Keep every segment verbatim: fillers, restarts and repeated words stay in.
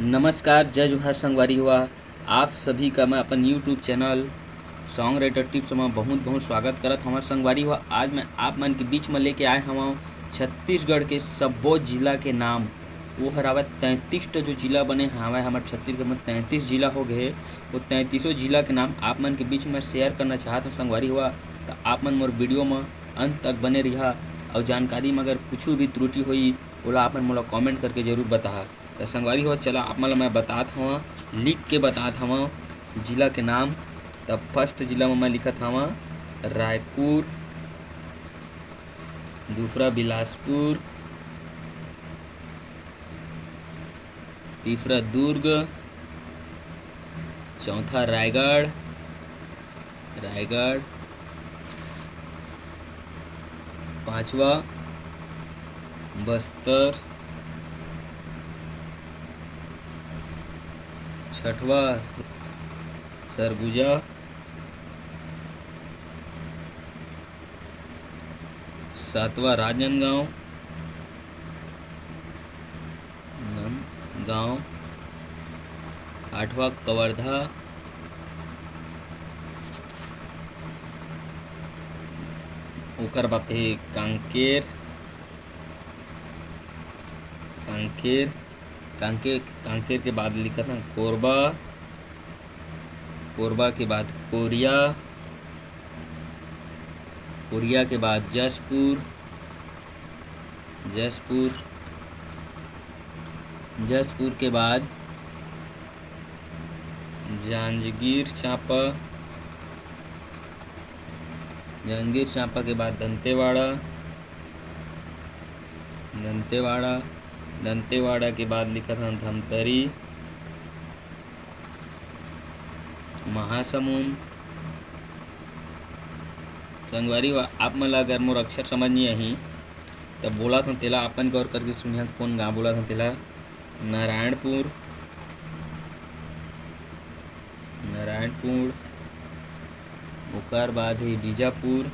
नमस्कार, जय जोहार संगवारी हुआ, आप सभी का मैं अपन YouTube channel song writer tips में बहुत बहुत स्वागत करत हवं। संगवारी हुआ, आज मैं आप मन के बीच में लेके आए हवं छत्तीसगढ़ के सब्बो जिला के नाम। वो हर आवत तैंतीस ठो जो जिला बने हवय हमर छत्तीसगढ़ में, तैंतीस जिला हो गए। वो तैंतीसों जिला के नाम आप मन के बीच में शेयर करना चाहत हवं संगवारी हुआ, तो आप मन मोर वीडियो में अंत तक बने रहा। और जानकारी में अगर कुछ भी त्रुटि होई, ओला आप मन मोला कमेंट करके जरूर बताहा। तो संगवारी हो, चला आप मन ला मैं बतात हवं, लिख के बतात हवं जिला के नाम। तब फर्स्ट जिला में मैं लिखत हवं रायपुर, दूसरा बिलासपुर, तीसरा दुर्ग, चौथा रायगढ़, रायगढ़, पांचवा बस्तर, छठवा स-, सरगुजा, सातवां राजनांदगांव, नंदगांव, आठवां कवर्धा, ओकर बाद हे कांकेर, कांकेर, कांकेर, कांकेर के बाद लिखत हन कोरबा, कोरबा के बाद कोरिया, कोरिया के बाद जशपुर, जशपुर, जशपुर के बाद जांजगीर चांपा, जांजगीर चांपा के बाद दंतेवाड़ा, दंतेवाड़ा, दंतेवाड़ा के बाद लिखत हन धमतरी, महासमुंद। संगवारी हो, आप मन ला अगर मोर अक्षर समझ नहीं आही, तब बोलत हन तेला अपन गौर करके सुनिहा, कौन गाँव बोलत हन तेला। नारायणपुर, नारायणपुर, ओकर बाद हे बीजापुर,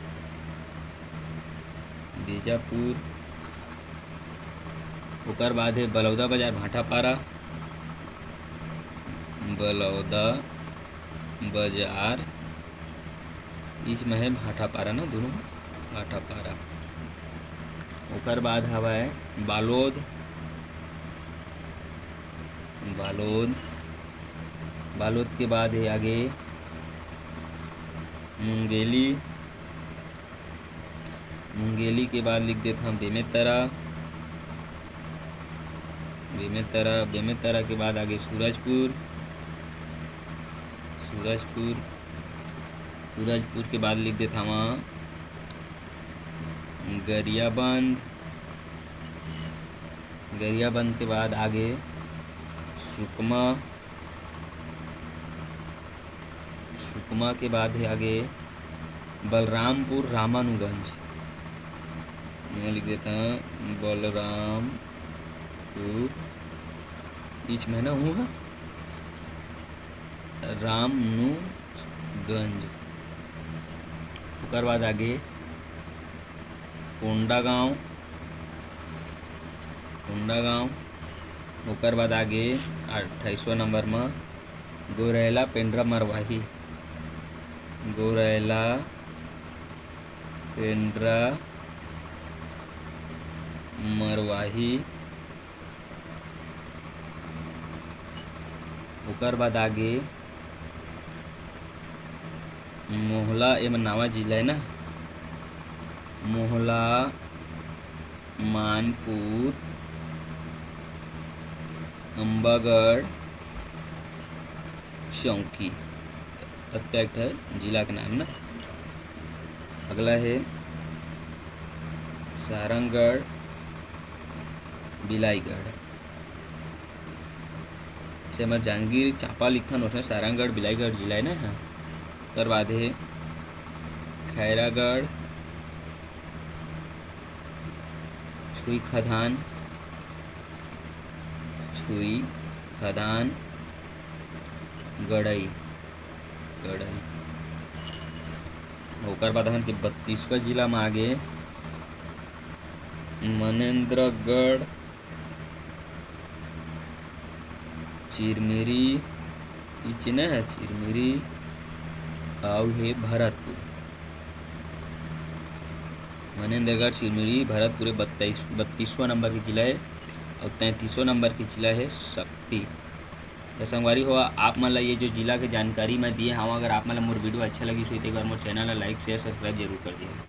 बीजापुर, ओकर बाद हे बलौदा बाजार, भाटापारा, बलौदा बाजार, बीच में हे भाटापारा ना, दोनों भाटापारा। ओकर बाद हवय बालोद, बालोद, बालोद के बाद हे आगे मुंगेली, मुंगेली के बाद लिख देथन बेमेतरा, बेमेतरा, बेमेतरा के बाद आगे सूरजपुर, सूरजपुर, सूरजपुर के बाद लिख देथन गरियाबंद, गरियाबंद के बाद आगे सुकमा, सुकमा के बाद हे आगे बलरामपुर रामानुगंज। मैं लिख देता हूँ बलरामपुर, बीच में ना हूँ, हाँ। रामनुगंज। ओकर बाद आगे कोंडागांव, कोंडागांव। ओकर बाद आगे अट्ठाईसवाँ नंबर म गोरैला पेंड्रा मरवाही, गोरैला पेंड्रा मरवाही। ओकर बाद आगे मोहला, एमन नावा जिला हे ना, मोहला, मानपुर, अम्बागढ़, चौकी। अतका एक ठन जिला के नाम ना। अगला हे सारंगढ़, बिलाईगढ़। जैसे हमर जांजगीर चांपा लिखथन, ओसने सारंगढ़, बिलाईगढ़ जिला हे ना, हाँ। ओकर बाद हे खैरागढ़, छुई खदान, छुई खदान, गड़ई, गड़ई। ओकर बाद हमन के बत्तीसवाँ जिला म आगे मनेन्द्रगढ़, चिरमिरी, ई चिन्ह है चिरमिरी, आऊ हे भरतपुर। मनेंद्रगढ़, चिरमिरी, भरतपुर हे बत्तीस, बत्तीसवाँ नंबर के जिला हे, और तैंतीसवाँ नंबर के जिला हे सक्ती। तो संगवारी हो, आप मन ला ये जो जिला के जानकारी मैं दिए हूँ, अगर आप मन ला मोर वीडियो अच्छा लगिस होही तो एक बार मोर चैनल ला like, share, subscribe जरूर कर दिए।